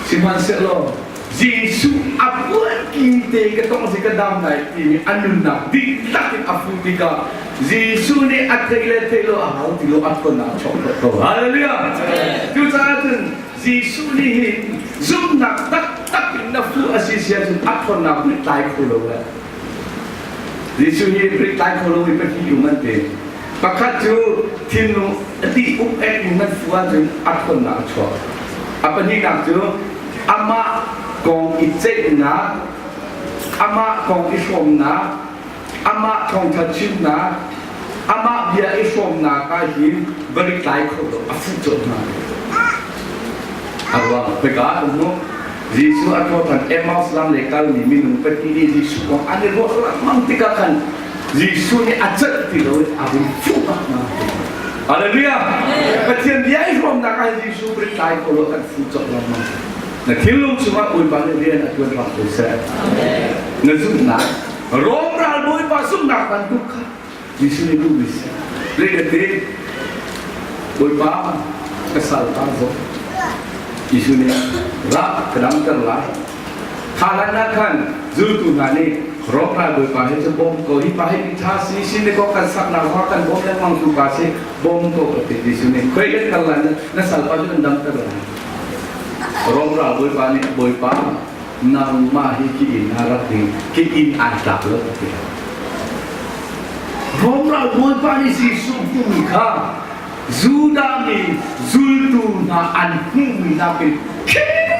Sihmanhsehlaw Jesuh a puanki te ka tong si ka dam lai timi a nunnak dihlak in a fuh tikah Jesuh nih a theih le theih lo a hau ti lo a ṭhawnnak a chuak ko. Hallelujah! Cucaah cun Jesuh nih hin zumhnak taktak in na fuh a si si ahcun a ṭhawnnak nih tlai kho lo le Jesuh hi tlai kho lo i pahnih um an ti. Pakhat cu thinlung a ti uk ek in nan fu ahcun a ṭhawnnak a chuak. A pahnihnak cu amah kong i ceihnak, amah kong i hrawmnak, amah thawngṭha chimnak, amah bia i hrawmnak ah hin va ri tlai kho lo a fuh colh hna. A ruang khoika ah kan hmuh? Jesuh a thawṭhan Emmaus lam lei kalmi minung pahnih nih Jesuh kong an i ruah lengmang tikah khan Jesuh nih a celh ti lo in a vun fuh bak hna. Hallelujah! Pathian bia i hrawmnak ah Jesuh brit tlai kho lo kan fuh colh lengmang. Na thinlung chungah Bawipa nih rian a ṭuan hram ko seh. Na zumhnak Rom ral Bawipa zumhnak bantuk kha Jesuh nih duhmi si. Zeicahti Bawipa ka salpa zong Jesuh nih ra ka damter lai. Kha hlan ah khan zultu hna nih Rom ral Bawipa hi cu bawm ko hi pa hi mi ṭha si sin ni ko kan saknak zongah kan bawm lengmang tu pa si bawm ko ka ti Jesuh nih khoi kan kal lai na salpa cu kan damter lai. Rom ral Bawipa nih Bawipa nangmah hi ki inn ah rak ding ki inn ai tlak lo ka ti. Rom ral bawipa nih Jesuh hmuhmi kha Judah mi zultu hna an hmuhmi nakin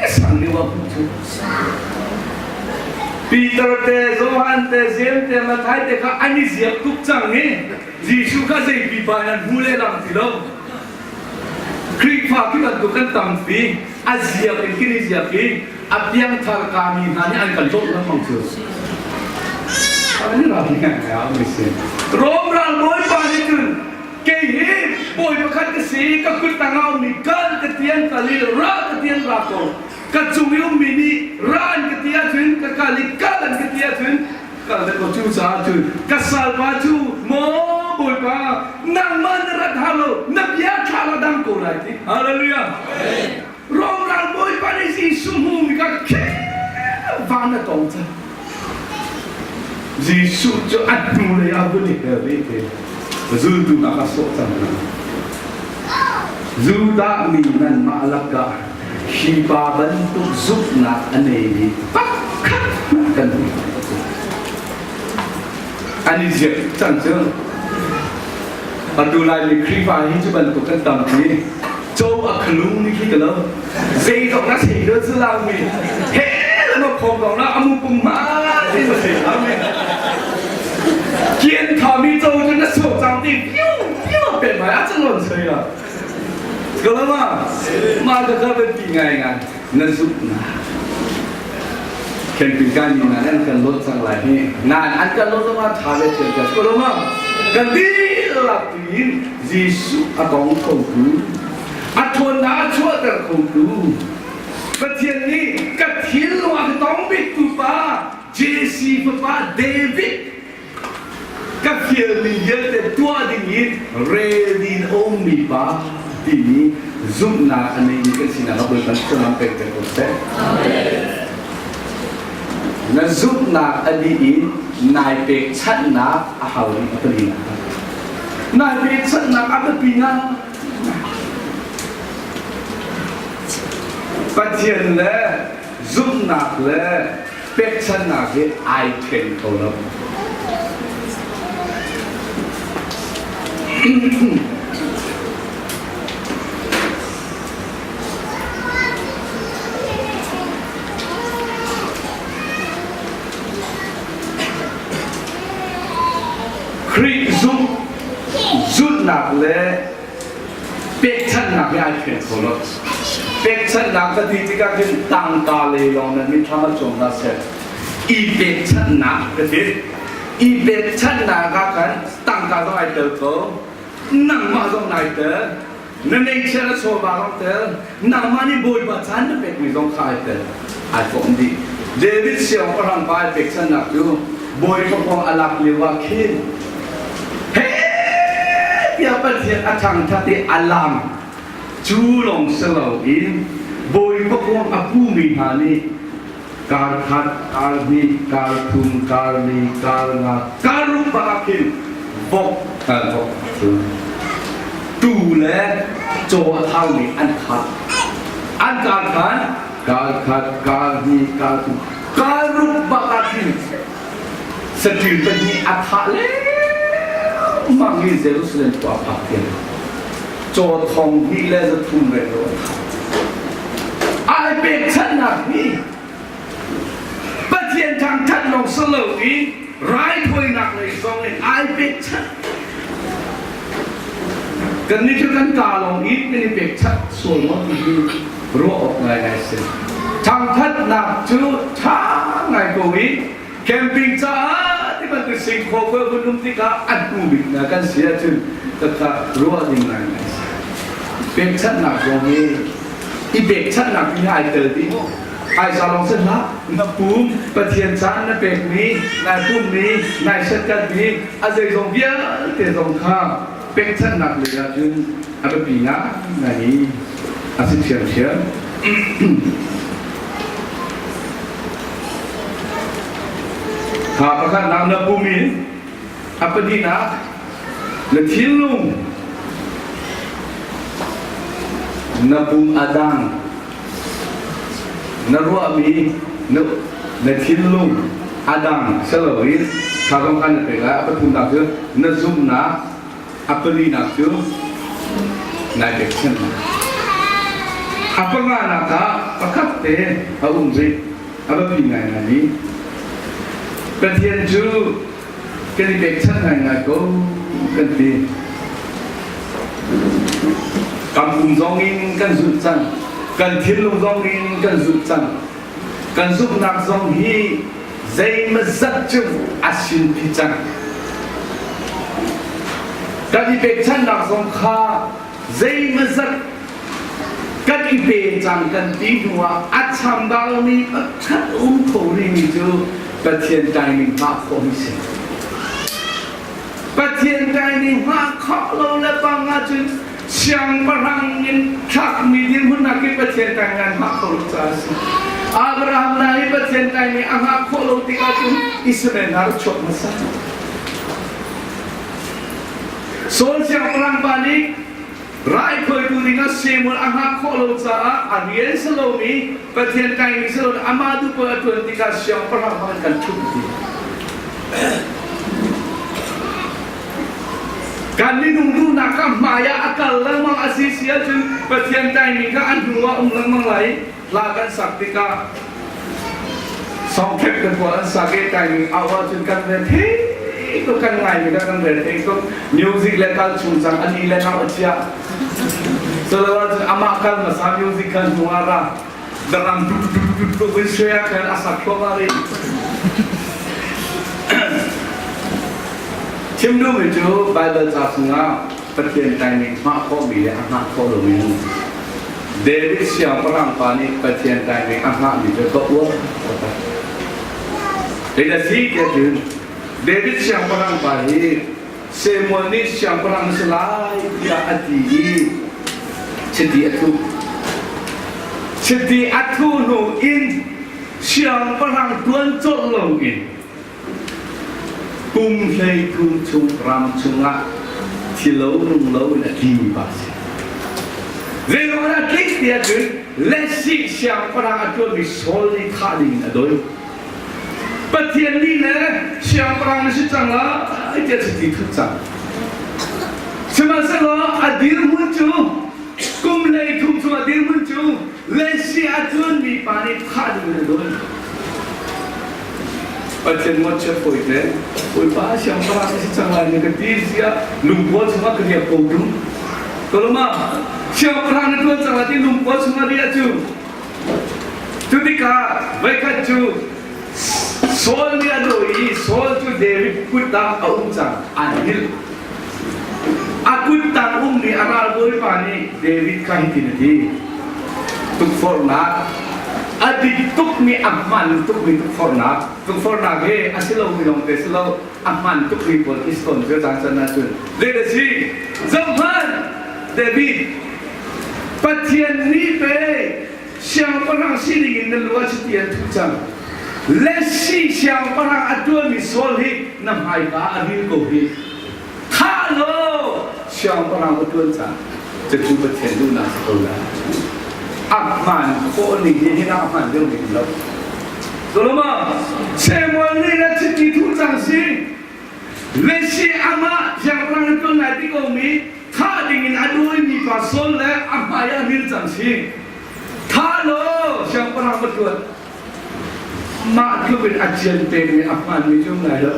sang deuh ah hmuh cu. Peter te, Johan te, Jeim te, Matthai te kha an i ziak tuk cang i Jesuh kha zei pipa in an hmu lehlam ti lo. Khrihfa khi bantuk kan tampi a ziak in kin i ziak i a piangthar kami hna nih an kan dawt lengmang cu. Rom ral bawipa nih cun kei hi bawi pakhat ka si ka kut tang ah ummi kal ka ti an kal i ra ka ti an ra ko ka cung i ummi nih ra an ka ti ahcun ka kal i kal an ka ti ahcun kal ve ko cu caah cun ka salpa cu maw bawipa nangmah na rat hau lo na bia thla la dang ko lai ti hallelujah Rom ral bawipa nih Jesuh hmumi ka van a tong cang Jesuh cu a hnulei ah vun i her rih te zultu hna kha sawh cang hna Judah mi nanmah lakah hi pa bantuk zumhnak a neimi pakhat hmanh kan hmu an i ziak cang cu atu laimi Khrihfa hi cu bantuk kan tampi cho a khlung ni khi ka lo zei zong na sei lo cu laumi he la khom ko na amu pum ma ti ma sei laumi kian thami cho cu na so cang ti piu piu pe mai a chang lon sei la Kalama ma ka ka pi ngai ngai na zuk na camping kan ni na an kan lot cang lai hi nan an kan lot zong ah tha le thiam ka kalama kan dihlak tiin Jesuh a kong khotu a ṭhawnnak a chuahter khotu Pathian nih ka thil a ka tong biktu pa Jesse fapa David ka fialmi vialte tuah ding in rel in a ummi pa timi zumhnak a neimi kan sinak ah Bawipa nih thluachuah pek ko seh. Na zumhnak a dih in nai pekchanhnak a hau rih a palinak. Nai pekchanhnak a biapi ngai. Pathian le zumhnak le pekchanhnak hi ai then kho lo. Khrih zumh zulhnak le pekchanhnak hi ai then kho lo. Pekchanhnak ka ti tikah khin tangka lei lawng nan mitthlam ah cuang hna seh. I pekchanhnak ka ti. I pekchanhnak ah khan tangka zong ai tel ko. Nangmah zong nai tel. Na ngeihchiah na chawva zong tel. Nangmah nih Bawipa caan na pekmi zong kha ai tel. Ai fawm dih. David siangpahrang pa ai pekchanhnak cu Bawipa kong a lak lio ah khin he tiah Pathian a thangthat i a lam cu lawng si loin Bawipa kong a pumi hna nih kar khat, kar hnih, kar thum, kar li, kar nga, kar ruk bak ah khin vok vok cu tuu le caw a thaumi an khat. An kar khan kar khat, kar hnih, kar thum, kar ruk bak ah khin saṭil pahnih a thah lengmang i Jerusalem khua a phak tiang caw thong hnih le 300 renglo a thah. Ai pekchanhnak hi Pathian thangṭhat lawng si lo i raithawinak lei zong in ai pekchanh. Kannih cu kan kaa lawng in kan i pekchanh sual maw ti hi ruah awk ngaingai si. Thangṭhatnak cu ṭha ngai ko i camping caah ti bantuk singkhaw ko vun um tikah a hnu bik na kan si ahcun takka ruah ding ngaingai si. Pekchanhnak zong hi i pekchanhnak hi ai tel dih maw? Phaisa lawng si hlah, na pum Pathian caan na pekmi, nai pummi, nai setkatmi, a zeizong vialte zong kha pekchanhnak lei ahcun a biapi ngaingai mi a si ṭhiamṭhiam. Kha pakhatnak na pum in a pahnihnak na thinlung na pum a dang na ruahmi na, na thinlung a dang siloin kha zong kha na pek lai a pathumnak cu na zumhnak a palinak cu nai pekchanhnak a panganak ah pakhat te a um rih a biapi ngaingai mi Pathian cu kan i pekchanh ngaingai ko kan ti kan pum zong in kan zulh cang kan thinlung zong in kan zulh cang kan zumhnak zong hi zeimazat cu a sinpi cang kan i pekchanhnak zong kha zeimazat kan i pe cang kan ti hnuah a chambaumi pakhat um kho rihmi cu Pathian timing hngah khawh mi si. Pathian timing hngah khawh lo le bang ahcun siangpahrang in thlakmi dirhmun nak hi Pathian timing an hngah kho lo caah a si. Abraham hna hi Pathian timing a hngah khawh lo tikah cun Israel hna rak chuak hmasa. Saul siangpahrang pa nih Raithawitu dingah Samuel a hngah khawh lo caah a rian si lomi Pathian kaimi si loin amah duh paoh a ṭuan tikah siangpahrang hmang in kan ṭhumh ti. Kan minung duhnak kha hmai ah a kal lengmang a si si ahcun Pathian kaimi kha a hnu ah um lengmang lai. Hla kan sak tikah songkhep kan pawl an sak i timing au ahcun kan re thei tuk kan ngaimi kha kan re thei tuk music le kal chung cang ani le nau a chia colo ahcun amah kal hmasa music kha hnu ah ra darang du du du du du share khan a sak thluahmah rih chim duhmi cu Bible ca chungah Pathian timing hmah khawhmi le a hngah khawh lomi David siangpahrang pa nih Pathian timing a hngahmi cu ka uar Hi na si tiah cun David siangpahrang pa hi Samuel nih siangpahrang na si lai tiah a ti i chiti a thuh. Chiti a thuh hnu in Siangpahrang tuan colh loin kum 13 chung ram chungah thilo nung lo in a tli pa si. Zeiruang ah tlik ti ahcun Lesi siangpahrang a tuanmi Saul nih thah ding in a doi. Pathian nih le siangpahrang na si cang lai tiah chiti thut cang. Sihmanhsehlaw a dirhmun cu kum 13 chung a dirhmun cu Lesi a tuanmi pa nih thah ding in a doi. Pathian ngawtchiat fawi te Bawipa siangpahrang na si cang lai na ka ti tiah lungkua chungah ka riak ko tung. Koloma siangpahrang na tuan cang lai ti lungkua chungah riah cu cu tikah voikhat cu Saul nih a dawi i Saul cu David kut ah a um cang an hil. A kut tang ummi a ralbawipa nih David kha hitin a ti. Tukforhnak a dik tukmi a hman tukmi tukforhnak tukforhnak hi a si lomi lawng te si lo a hman tukmi pawl khi si tawn cu caan can ahcun zei da si zohhmanh David Pathian nih pe siangpahrang sining in na lu ah chiti an thuh cang Lesi siangpahrang a tuanmi Saul hi na hmaika a ril ko hi thah law siangpahrang va tuan cang cucu Pathian duhnak si ko lai a hmaan khawh ning hi hin a hmaan deuh ning lo Solomon Samuel nih na chiti thuh cang si Lesi amah siangpahrang na tuan lai ti ko mi thah dingin a dawimi pa Saul le a hmai ah ril cang si. Thah law siangpahrang va ṭuan. Mah tluk in a cian pekmi a hmaanmi cu um lai lo.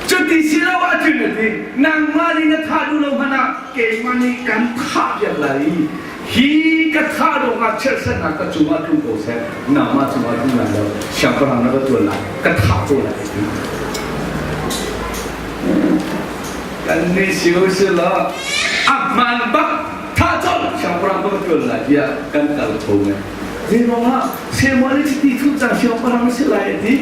Cuti si lo ahcun a ti, nangmah nih na thah duh lo hmanh ah keimah nih kan thah piak lai i hi ka thah ruangah chiatsernak ka cungah tlung ko seh, nangmah cungah tlung lai lo, siangpahrang na va ṭuan lai, ka thah ko lai a ti. Kan nih si u si law a hmaan bak tha colh siangpahrang ka va ṭuan lai tiah kan kal kho men. Zeiruangah Samuel nih chiti thuh cang siangpahrang na si lai a ti.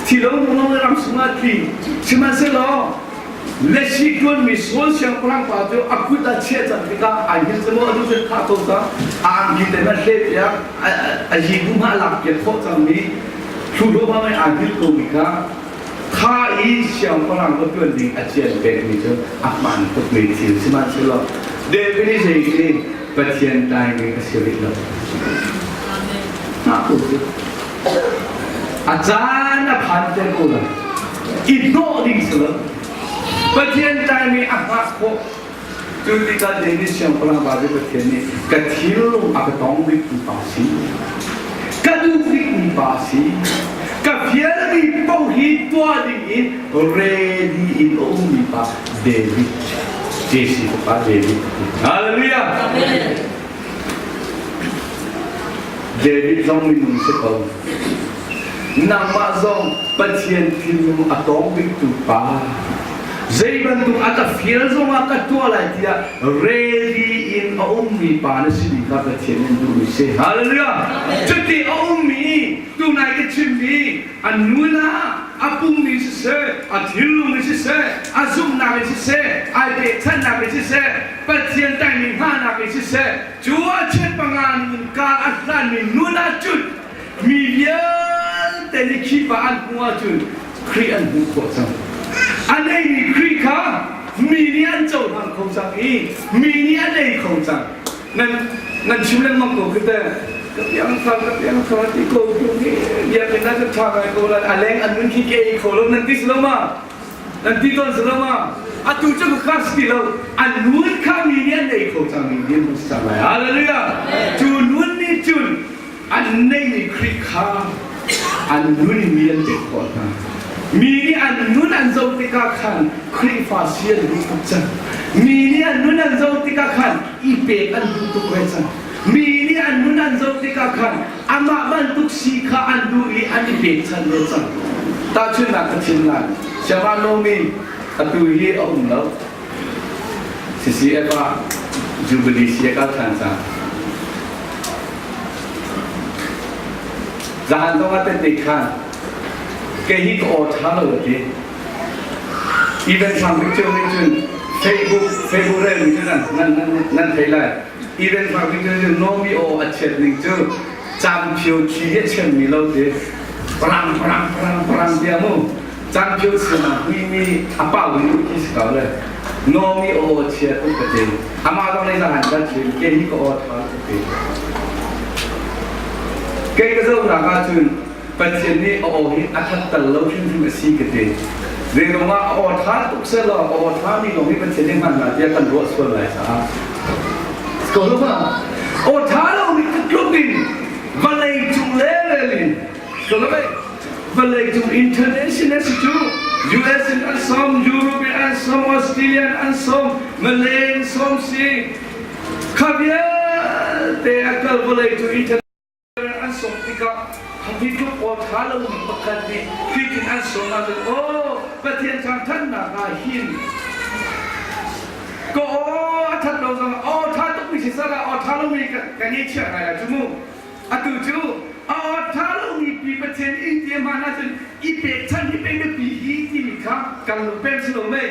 Thi lo nung le ram sungah tli. Sihmanhsehlaw Lesi ṭuanmi Saul siangpahrang pa cu a kut ah chiah cang tikah ai hngilh cu maw a duh cun thah ko cang. A angki te hmanh hleh piak a yi bu hmah lak piak khawh cangmi hluhluah hmang in aa hngilh komi kha Kha i siangpahrang va ṭuan ding a cian pekmi cu a hmaan tukmi thil sihmanhsehlaw David nih zei Pathian timing a si rih lo. Hngah ko cu. A caan a phan te ko lai. I hnawh ding si lo. Pathian timing a hngah khawh. Cu tikah David siangpahrang pa cu Pathian nih ka thilnung a ka tong biktu pa si. Ka duh bikmi pa si. Ka fialmi paoh hi tuah ding in ready in a ummi pa David. Jesse fapa David. Hallelujah. Amen. David zong minung si ko. Nangmah zong Pathian thinlung a tawng biktu pa. Zei bantuk a ka fial zongah ka tuah lai tiah ready in a ummi pa na si kha Pathian in duhmi si. Hallelujah! Cuti a ummi tunai ka chimmi a nun ah a pummi siseh, a thinlung in siseh, a zumhnak in siseh, ai pehchannak in siseh, Pathian timing hngahnak in siseh, cu a chiat panga in ka a hlanmi nun ahcun mi vialte nih khi pa an hmuh ahcun Khrih an hmuh khawh cang. A neimi Khrih kha mi nih an cohlang kho cang i mi nih an ei kho cang. Nan nan chim lengmang ko khi te ka piang thar ka piang thar ti ko tu hi biakinn ah ka ṭha ngai ko lai a leng an nun khi ke ei kho lo nan ti si lo ma nan ti tawn si lo ma atu cu ka khas ti lo an nun kha mi nih an ei kho cang mi nih an cang lai hallelujah cu nun nih cun an neimi Khrih kha an nun in mi an pek khawh hna. Mi nih an nun an zoh tikah khan Khrihfa si an duh tuk cang. Mi nih an nun an zoh tikah khan i pek an duh tuk ve cang. Mi nih an nun an zoh tikah khan amah bantuk si kha an duh i an i pekchanh ve cang. Tahchunhnak ka chim lai. Siangah Nomi atu hi a um lo. CCF ah Jubilee si a kal ṭhan cang. Zahan zong ah tette khan kei hi ka aw ṭha lo a ti. Event sang bik cio nih cun Facebook Facebook rel mi cu nan nan nan nan thei lai. Event sang bik cio cu Nomi aw a chiat ning cu Cangphio thi hi a chemmi lo ti parang parang parang parang tiah mu cangphio sinah huimi a pau i khi si ko le nomi aw chia tuk ka ti amah zong nih zahan kan chim ke hi ka aw tha ka ti kei ka zohnak ahcun Pathian nih a aw hi a that tal lo hrimhrim a si ka ti zeiruang ah a aw tha tuk selaw a aw tha mi lawng hi Pathian nih hman hna tiah kan ruah sual lai caah ko lo ma aw tha lo mi tluk in vawlei cung level in ko lo vawlei cung international si cu US in an som Europe in an som Australia in an som Malay in som si kha vialte a kal vawlei cung international an sawm tikah hi tluk aw ṭha lomi pakhat nih hitin an sawm ahcun aw Pathian thangṭhatnak ah hin ka aw a ṭhat lo zong aw ṭha tukmi si sal ah aw ṭha lomi ka ngeihchiah ngai lai cu mu atu cu aw ṭha lomi pi Pathian inn ti hman ahcun i pekchanh hi pei biapi hi timi kha kan lung peng si lo mei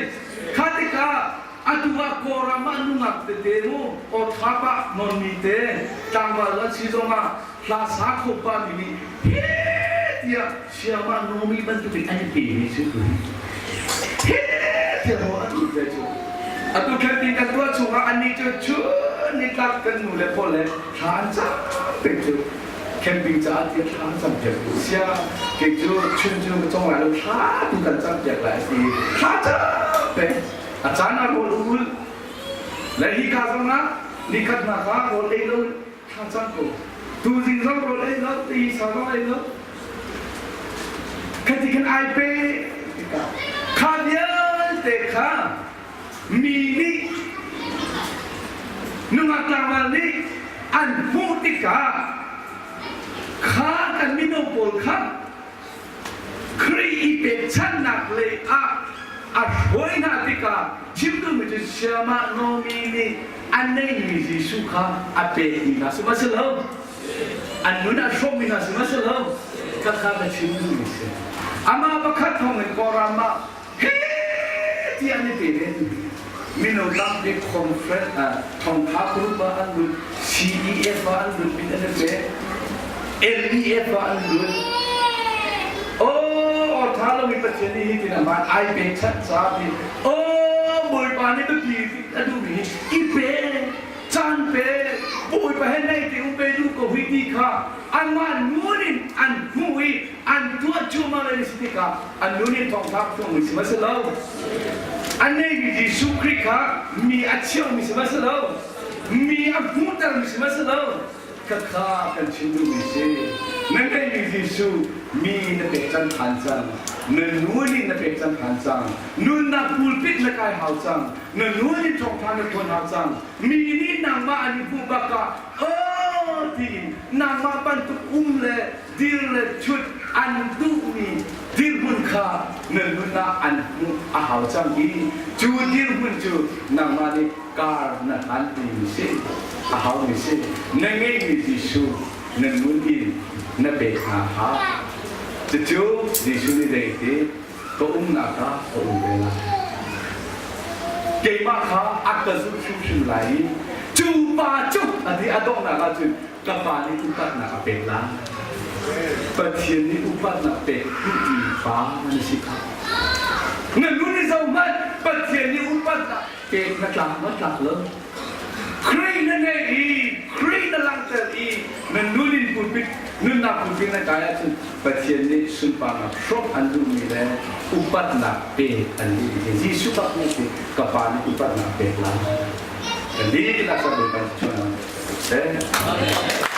kha tikah Atu ah Kawlram ah nungak tete mu aw ṭha pah nawnmi te tlangval an si zongah hla sa kho pahmi nih heh tiah siamah nomi bantukin an i pemi si tu heh tiah maw an ut ve cu atu camping kan tuah chungah annih cu chun nitlak kan nu le pawl le thla an cam peng cu camping caah tiah thla an cam piak sia kei cu chun cu ka cong lai lo thla tu kan cam piak lai a ti thla cam peng A caan ah rawl ul. Le hika zong ah nikhatnak ah rawl ei lo thla cam ko. Tuzing zong rawl ei lo, ti sa zong ei lo. Khati khan ai pe tikah kha vialte kha mi nih nungak tlangval nih an hmuh tikah kha kan mino pawl kha Khrih i pekchanhnak lei ah a hruai hna tikah chim duhmi cu Siamah Nomi nih a neihmi Jesuh kha a pekmi hna si ma si lo? An nun a hrawmmi hna si ma si lo? Khakha ka chim duhmi si. Amah pakhat thawngin Kawlram ah heh tiah an i pe len. Mino tampi conference ah thongtha group ah an lut, CEF ah an lut min an i pe, LEF ah an lut. Oh, tha lomi Pathian nih hitin a hmaan ai pekchanh caah ti oh Bawipa nih biapi a duhmi hi i pe caan pe Bawipa he naih te um pe duh ko hi ti kha anmah nun in an hmuh i an tuah cuahmah le si tikah an nun in thawngtha phuangmi si ma si lo an neimi Jesuh Khrih kha mi a cheuhmi si ma si lo mi a hmuhtermi si ma si lo khakha kan chim duhmi si na ngeihmi Jesuh mi na pek cang than cang na nu nih na pek cang than cang nunnak pulpit na kai hau cang na nu nih thawngtha na phuan hau cang mi nih nangmah an i hmuh bak ah aw tiin nangmah bantuk um le dir le ṭhut an duhmi dirhmun kha na nun ah an hmuh a hau cang i cu dirhmun cu nangmah nih kar na hlanpimi si a haumi si na ngeihmi Jesuh na nun in na pek hna hau cucu Jesuh nih zei ti ka umnak ah ka um ve lai keimah kha a ka zulh hrimhrim lai i cu pa cu a ti a donghnak ahcun ka pa nih upatnak a pek lai. Pathian nih upatnak pek duhmi pa na si kha. Na nun i zohhmanh Pathian nih upatnak pek na tlak maw tlak lo. Khrih na neih i Khrih na langhter i na nun in pulpit nunnak pulpit na kai ahcun Pathian nih sunparnak hrawmh an duhmi le upatnak pek an duhmi Jesuh bak nih ka pa nih upatnak pek lai. Kan dihlak kan Bawipa chuan. Amen.